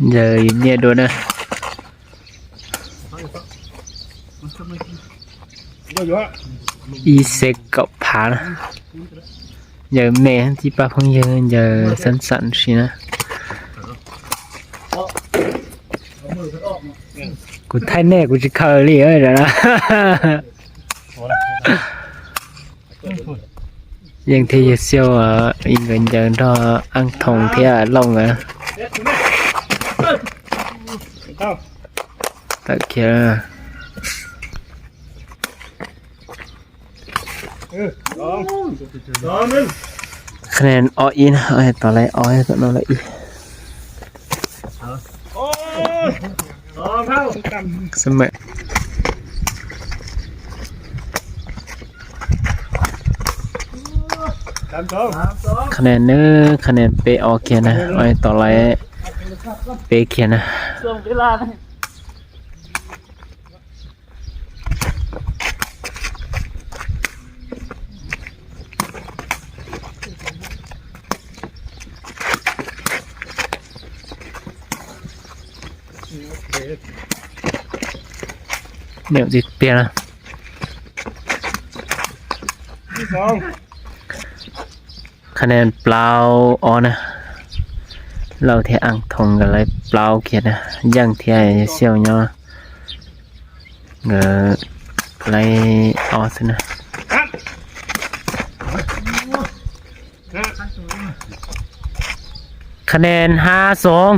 Giờ nhẹ đuổi nè. Ý sẽ cậu phá nè. Giờ mẹ thì ba phong giờ, giờ sẵn sẵn xí nè. ກູໄທແນ່ ກູຊິເຂົ້າອີ່ຫຼີເອີຍ ດຽວນະ. ຍັງເທຢູ່ຊຽວ ອີງເງິນເຈີນດອກ ອັງທົງເທອະລົງອະ ຕະເຄຍ. ເອີ ສອງ ສອງ ໜຶ່ງ. ຄະແນນອໍອີນ ເອົາໃຫ້ຕໍ່ໄລ່ ອໍໃຫ້ຕໍ່ໄລ່ອີ. ໂອ້ຍ ສອງເທົ່າ ສະເໝີ. ສາມສອງ ຄະແນນເນີ ຄະແນນເປອໍເຄຍນະ ເອົາໃຫ້ຕໍ່ໄລ່ ເປເຄຍນະ. ແນວຊິປ່ຽນນະ ທີ່ສອງ. ຄະແນນປາວອໍນະ ເລົ່າແທ້ອັງທົງກະໄລ່ປາວເຄຍນະ ຍັງແທ້ຊຽວຍໍ ເອີ ໄລ່ອໍຊະນະ. ຄະແນນຫ້າສອງ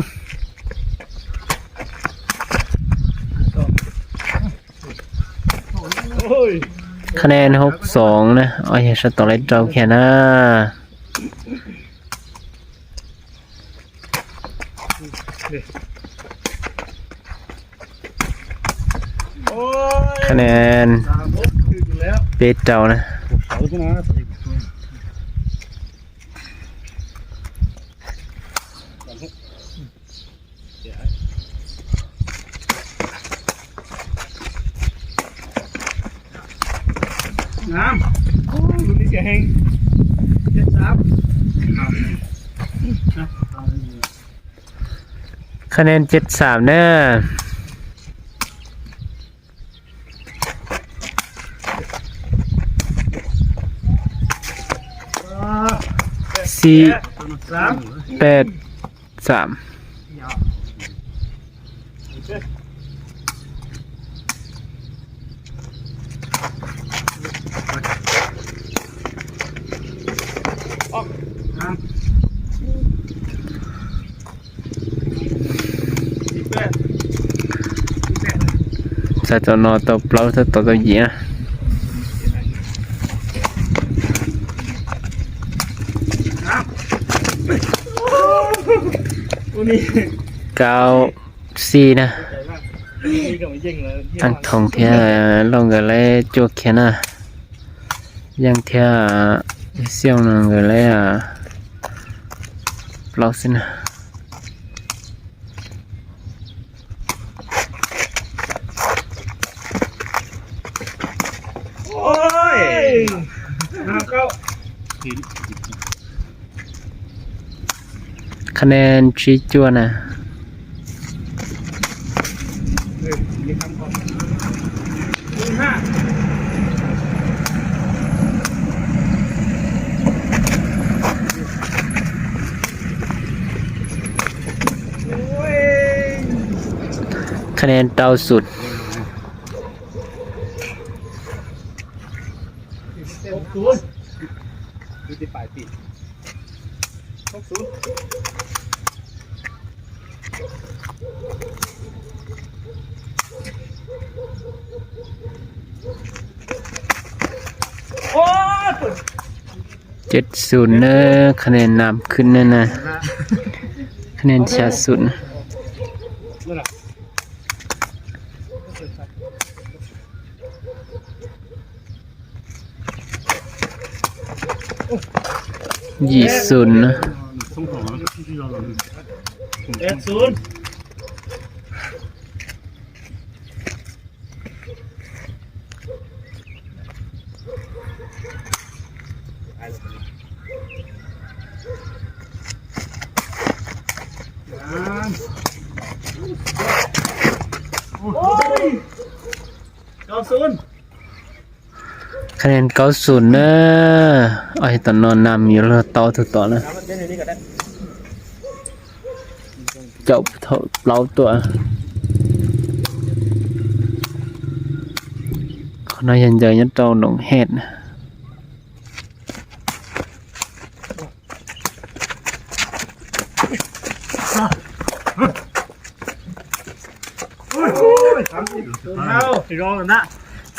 ຄະແນນຫົກສອງນະ ເອົາໃຫ້ສະຕໍໄລ່ເຈົ້າແຄນະ. ຄະແນນເປເຈົ້ານະ. ງາມ ໂອ້ຍ ລຸ້ນນີ້ຈະແຮງ ເຈັດສາມ ຄະແນນເຈັດສາມເດີ. ສີ່ ສາມ ແປດ ສາມ. ສາໂຕນໍໂຕເປົ່າ ສາໂຕໂຕຢີນະ. ເກົ້າ ສີ່ນະ ອັງທົງເທອລົງກະໄລ່ຈົວກແຄນະ ຍັງເທອສ່ຽວໜຶ່ງກະໄລ່ ອາ ເປົ່າຊິນະ. ໂອ້ຍ ຫ້າເກົ້າ ຄະແນນຊີ້ຈົວນະ. ຄະແນນເຕົ້າສຸດ. ຫົກສູນ ຢູ່ທີ່ປາຍປີ ຫົກສູນ. ໂອ້ຍ ເຈັດສູນເດີ ຄະແນນນຳຂຶ້ນແນ່ນະ ຄະແນນຊາດສຸດ. ຍີ່ສູນນະ ເຈັດສູນ. ສາມ ໂອ້ຍ ເກົ້າສູນ ຄະແນນເກົ້າສູນເດີ. ເອົາໃຫ້ຕອນນອນນຳຢູ່ແລ້ວ ເຕົາຕົວໆ ນະ. ເຈົ້າເຖົ້າເປົ່າຕົວະ ຂະນ້ອຍຍັນໃຫຍ່ຍັນເຕົ້າໜອງແຮດ.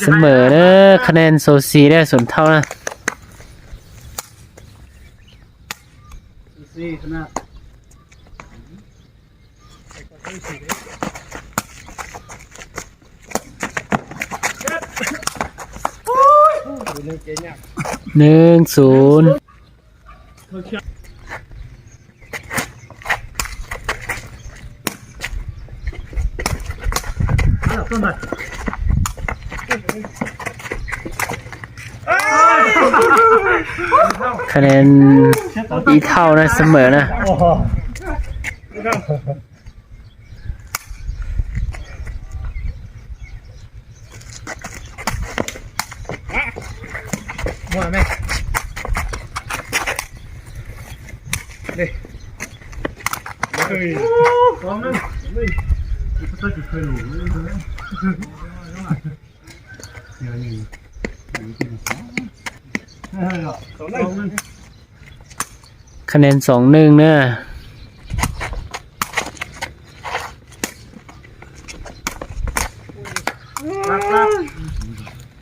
ສະເໝີເດີ ຄະແນນສູສີເດີ ສູນເທົ່ານະ. ສູສີຂະໜາດ. ໜຶ່ງສູນ. ຄະແນນອີເທົ່ານະ ສະເໝີນະ. ຄະແນນສອງໜຶ່ງເດີ.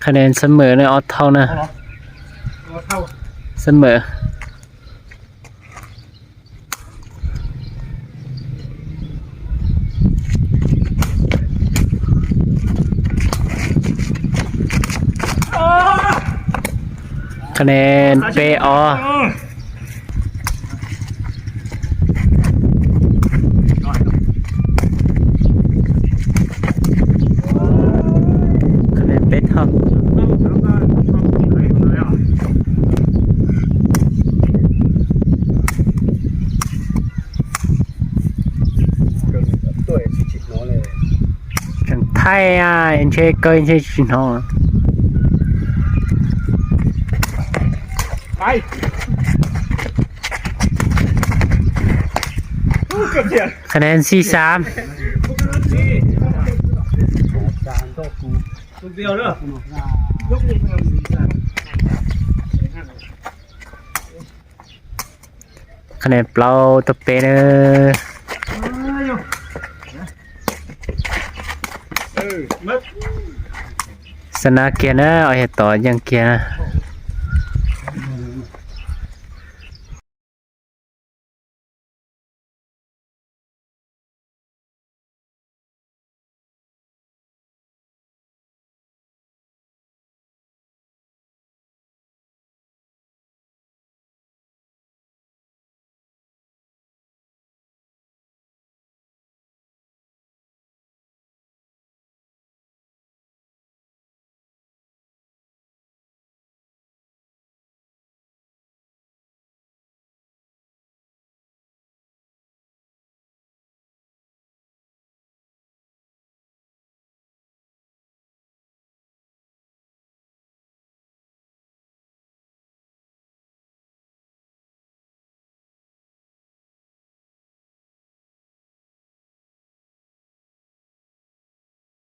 ຄະແນນສະເໝີເດີ ອອດເທົ່ານະ. ສະເໝີ. ຄະແນນເປະອໍ. ຄະແນນເປັດຮອບ. ໄທອາ ເອັນເຊເກີ ເອັນເຊຊິນຮອງ. ໄປ ຄະແນນສີ່ສາມ. ຄະແນນເປົ່າຕົວເປເດີ. ຊະນະເກຍນະ ເອົາເຮັດຕໍ່ຍັງເກຍນະ.